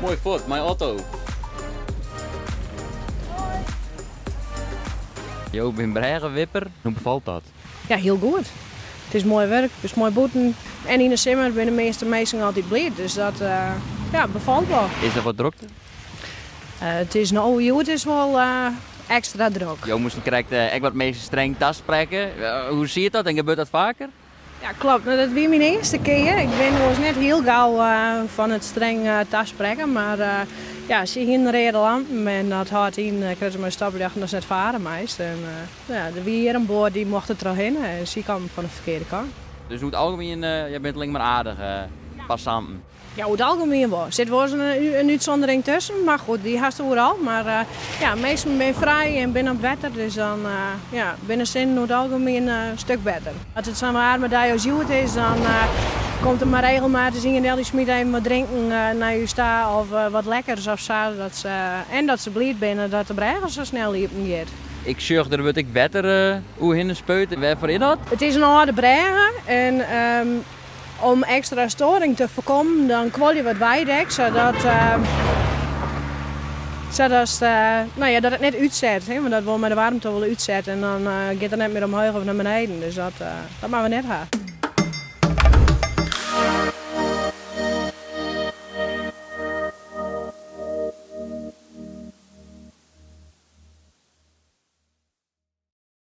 Moai fuort, mei auto. Jo binne brêgewipper, hoe befalt dat? Ja, hiel goed. It is moai wurk, it is moai bûten. En yn de simmer binne de measte minsken altyd bliid, dus dat ja, befalt wol. Is der wat drokte? It is no, hjoed is wol ekstra drok. Jo moasten krekt ek wat minsken streng tasprekke. Hoe siet dat en gebeurt dat faker? Ja, klopt. No, dat wie myn earste kear. Ik bin oars net hiel gau fan it streng tasprekken, mar ja, sy hienen reade lampen en dat hâldt yn, krekt as mei stopljochten, datst net fare meist. En ja, der wie hjir in boat dy mocht der trochhinne en sy kamen fan de ferkearde kant. Dus oer it algemien, ja, binne it allinne mar aardige passanten? Ja, oer it algemien wol. Der sit wolris in útsûndering tusken, mar goed, dy hast oeral. Mar ja, minsken binne frij en binne op wetter, dus dan ja, binne de sinnen oer it algemien in stik better. As it sa'n waarme dei as hjoed is, dan komt der mar regelmatich ien del, dy smyt even wat drinken nei ús ta of wat lekkers of sa. Dat se, en dat se bliid binne dat de brêge sa snel iepen giet. Ik sjoch der wurdt ek wetter oerhinne spuid. Wêrfoar is dat? It is in âlde brêge en om ekstra storing te foarkommen, dan kuolje we it weidek sadat, sadat, no ja, dat it net útset. Hè, want dat wol mei de waarmte wol útsette en dan giet er net mear omheech of nei beneden. Dus dat, dat moatte we net ha.